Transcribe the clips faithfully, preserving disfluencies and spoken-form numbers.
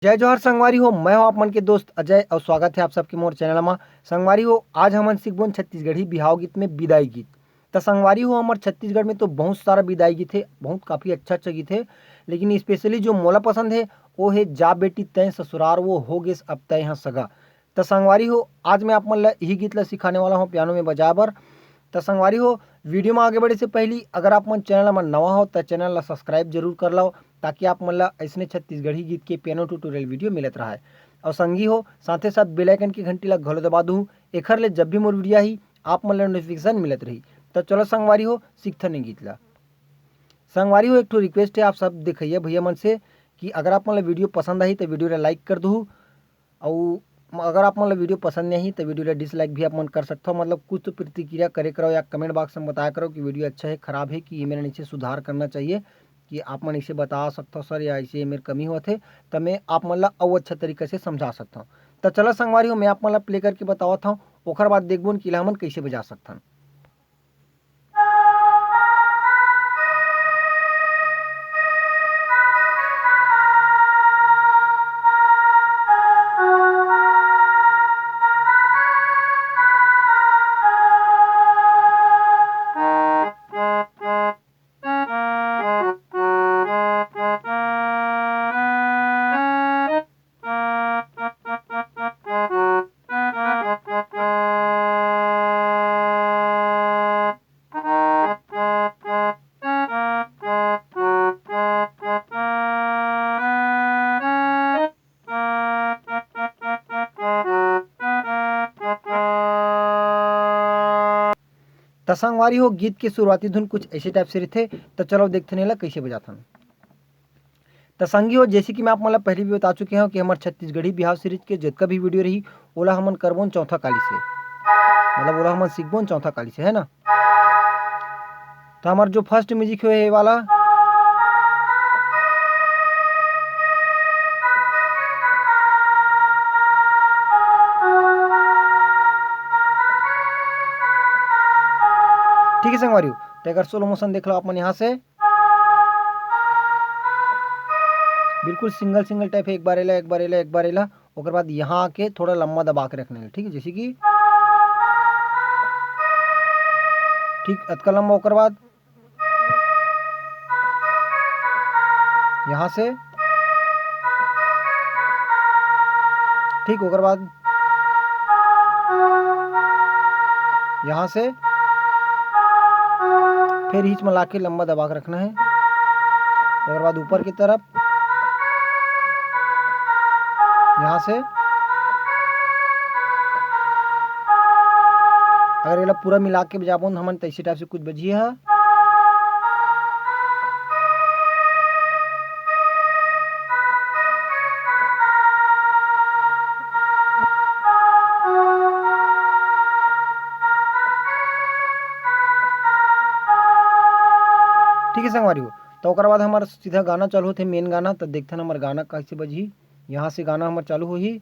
जय जोहार संगवारी हो, मैं हूं आप मन के दोस्त अजय और स्वागत है आप सबके मोर चैनल मा। संगवारी हो, आज हमन सीखबोन छत्तीसगढ़ी बिहाव गीत में बिदाई गीत। त संगवारी हो, हमर छत्तीसगढ़ में तो बहुत सारा बिदाई गीत है, बहुत काफ़ी अच्छा अच्छा गीत है, लेकिन स्पेशली जो मोला पसंद है वो है जा बेटी तैं ससुरार वो हो गेस अब तैं हा सगा। त संगवारी हो, आज मैं आप मन ला यही गीत ला सिखाने वाला हूँ पियानो में बजाए बर। त संगवारी हो, वीडियो में आगे बढ़े से पहली अगर आप मन चैनल में नवा हो त चैनल ला सब्सक्राइब जरूर कर लो, ताकि आप मन ला ऐसने छत्तीसगढ़ी गीत के पियानो ट्यूटोरियल वीडियो मिलत रहा है। और संगी हो, साथे साथ बेल आइकन की घंटी ला घलो दबा दूँ, एखर ले जब भी मोर वीडियो आही आप मन ला नोटिफिकेशन मिलत रही। त चलो संगवारी हो, सीखथन ये गीत ला। संगवारी हो, एक ठो रिक्वेस्ट है आप सब देखइया भैया मन से कि अगर आप मन ला वीडियो पसंद आही त वीडियो ला लाइक कर दू, अउ अगर आप मन ला वीडियो पसंद नहीं आही त वीडियो ला डिसलाइक भी आप मन कर सकथो। मतलब कुछ तो प्रतिक्रिया करे करो या कमेंट बॉक्स में बताया करो कि वीडियो अच्छा है, खराब है, कि ये मेरा नीचे सुधार करना चाहिए, कि आप मन इसे बता सकथो सर या इसे मेरे कमी होत है, त मैं आप मन ला अउ अच्छा तरीका से समझा सकथो। त चला संगवारी हो, मैं आप मन ला प्ले करके बतावत हूँ, ओखर बाद देखबोन कि ला हमन कैसे बजा सकथन। त संगवारी हो, गीत के शुरुआती धुन कुछ ऐसे टाइप से रहिथे। त चलो देखथन एला कैसे बजाथन। त संगी हो, जैसे कि मैं आप मन ला पहले भी बता चुके हूँ कि हमर छत्तीसगढ़ी बिहाव सीरीज के जितका भी वीडियो रही, ओला हमन करबोन चौथा काली से, मतलब ओला हमन सीखबोन चौथा काली से, है ना। त हमर जो फर्स्ट म्यूजिक हे ये वाला, ठीक है संगवारी हो, त एकर स्लो मोशन देख लो आप मन यहाँ से, बिल्कुल सिंगल सिंगल टाइप है, एक बार एला, एक बार एला, एक बार एला, ओकर बाद यहाँ आके थोड़ा लंबा दबा के रखना है, ठीक है, जैसे कि ठीक अतका लंबा, ओकर बाद यहाँ से ठीक, ओकर बाद यहाँ से फिर हिच में लाके लंबा दबा के रखना है। ओकर बाद ऊपर की तरफ यहाँ से अगर एला पूरा मिला के बजाबो न हमन, त इसी टाइप से कुछ बजी है। ठीक है संगवारी हो, तो ओकर बाद हमार सीधा गाना चालू होथे, मेन गाना। तो देखथन हमार गाना कैसे बजही। यहाँ से गाना हमार चालू होही।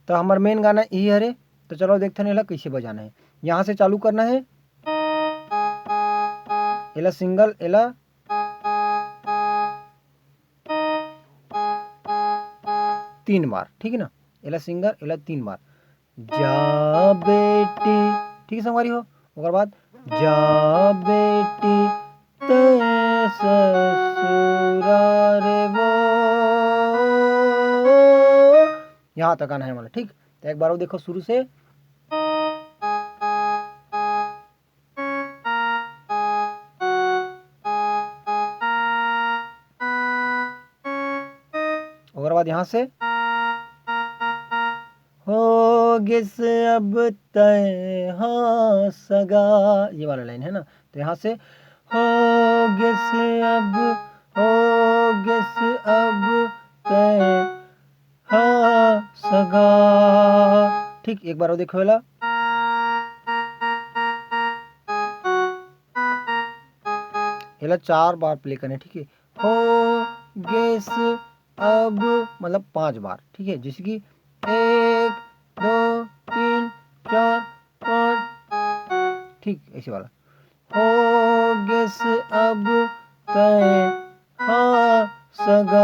तो हमार मेन गाना यही हरे। तो चलो देखथन एला कैसे बजाना है। यहाँ से चालू करना है, एला सिंगल, एला तीन बार, ठीक है ना, एला सिंगल, एला तीन बार। जा बेटी, ठीक है संगवारी हो। ओकर बाद जा बेटी तैं ससुरार वो, यहाँ तक आना है हमारा, ठीक। तो एक बार वो देखो शुरू से, ओकर बाद यहाँ से हो गेस अब तय हाँ सगा, ये वाला लाइन है ना। तो यहाँ से हो गेस अब, हो गेस अब तय हाँ सगा। ठीक, एक बार वो देखो एला, एला चार बार प्ले करने, ठीक है। हो गेस अब मतलब पांच बार, ठीक है, जैसे कि एक, दो, तीन, चार, पांच, ठीक ऐसे वाला। हो गेस अब तय हा सगा।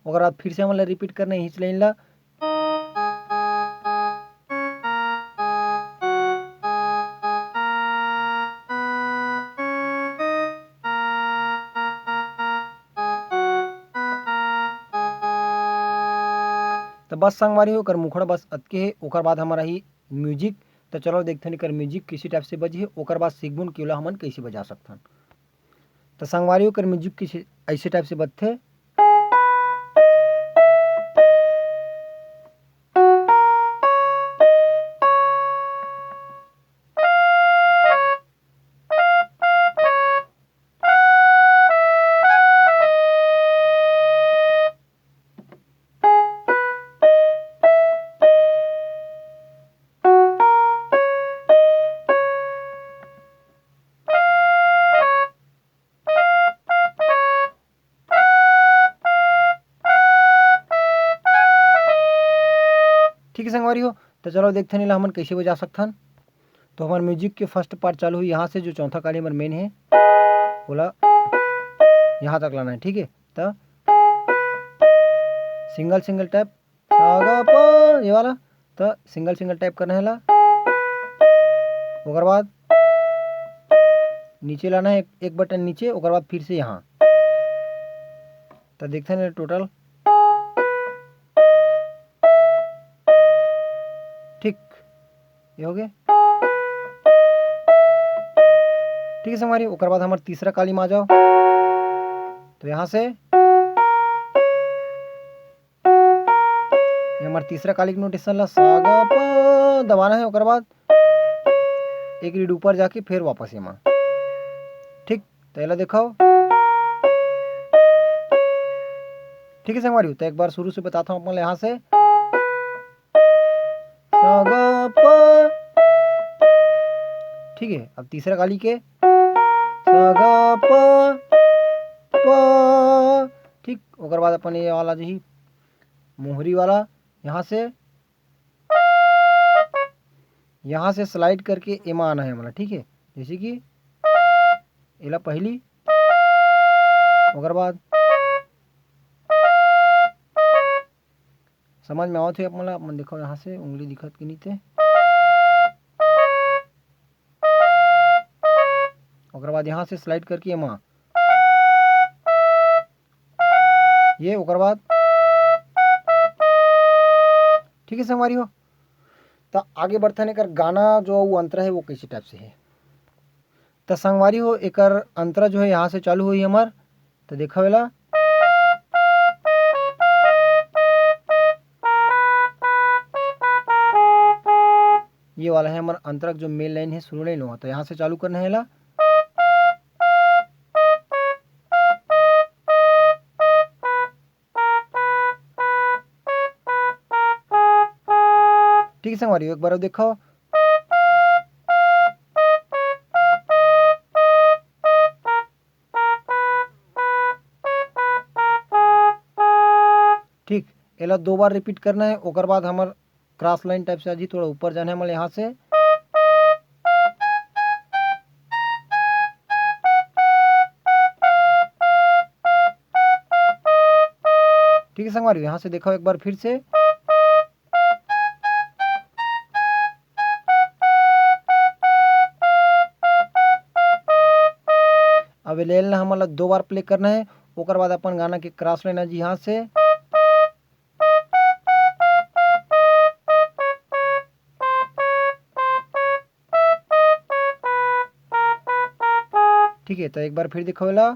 ओकर बाद फिर से हमन ला रिपीट करना है इस लाइन ला। तो बस संगवारी हो, एकर मुखड़ा बस अतके हे। ओकर बाद हमर आही म्यूजिक। तो चलो देखथन एकर म्यूजिक किसी टाइप से बजही, ओकर बाद सीखबुन कि ओला हमन कइसे बजा सकथन। तो संगवारी हो, एकर म्यूजिक किसी ऐसे टाइप से बजथे। ठीक है संगवारी हो, तो चलो देखथन एला हमन कैसे बजा सकथन। तो हमर म्यूजिक के फर्स्ट पार्ट चालू हुई यहाँ से, जो चौथा काली हमर मेन है, ओला यहाँ तक लाना है, ठीक है। तो सिंगल सिंगल टैप, सा गा पा, ये वाला, तो सिंगल सिंगल टैप करना है ला। ओकर बाद नीचे लाना है एक, एक बटन नीचे, ओकर बाद फिर से यहाँ। तो देखते हैं टोटल, ठीक, ये हो गया। ठीक है संगवारी, ओकर बाद हमार तीसरा काली में आ जाओ। तो यहाँ से ये हमार तीसरा काली के नोटेशन ला सा गा पा दबाना है, ओकर बाद एक रीड ऊपर जाके फिर वापस एमा। ठीक, तो एला देखो। ठीक है संगवारी, तो एक बार शुरू से बताता हूँ अपन ला यहाँ से। सा गा पा। ठीक है, अब तीसरा काली के सा गा पा, पा। ठीक, ओकर बाद अपन ये वाला जो ही मोहरी वाला यहाँ से, यहाँ से स्लाइड करके एमा आना है हमारा, ठीक है। जैसे कि एला पहली, ओकर बाद समझ में आवत है आप मन ला, आप मन देखो यहाँ से उंगली दिखत के नीचे, ओकर बाद यहाँ से स्लाइड करके एमा ये, ओकर बाद ठीक है संगवारी हो। तो आगे बढ़थन, एकर गाना जो वो अंतरा है वो कैसे टाइप से है। तो संगवारी हो, एकर अंतरा जो है यहाँ से चालू हुई हमर, तो देखा वेला, ये वाला है हमर अंतरा जो मेन लाइन है, शुरू लाइन हो, तो यहाँ से चालू करना है ला। ठीक है संगवारी, एक बार और देखो। ठीक, एला दो बार रिपीट करना है, ओकर बाद हमर क्रॉस लाइन टाइप से आज ही थोड़ा ऊपर जाना है हमर यहाँ से। ठीक है संगवारी, यहाँ से देखो एक बार फिर से। अब ये लाइन ला हमन ला दो बार प्ले करना है, ओकर बाद अपन गाना के क्रॉस लाइन आज यहाँ से। ठीक है, तो एक बार फिर देखो ला।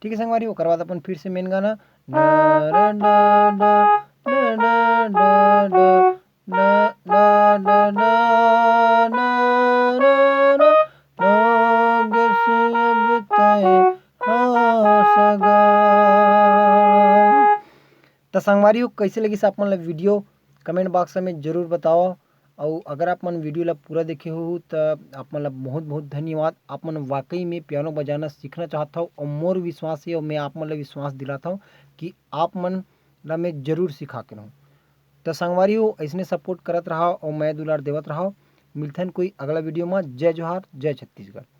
ठीक है संगवारी, ओकर बाद अपन फिर से मेन गाना, ना, ना, ना, ना, ना, ना, ना, ना, ना, ना, ना, ना, ना, ना, ना, गे से अब तय हा सगा। त संगवारी हो, कैसे लगिस आप मन ला वीडियो? कमेंट बॉक्स में जरूर बताओ। अउ अगर आप मन वीडियो ला पूरा देखे हो त आप मन ला बहुत बहुत धन्यवाद। आप मन वाकई में पियानो बजाना सीखना चाहत हो, और मोर विश्वास है और मैं आप मन ला विश्वास दिलाता हूँ कि आप मन ला मैं जरूर सिखा के रहूँ। तो संगवारी हो, ऐसने सपोर्ट करत रहा और मैं दुलार देवत रहा। मिलथन कोई अगला वीडियो में। जय जोहार, जय छत्तीसगढ़।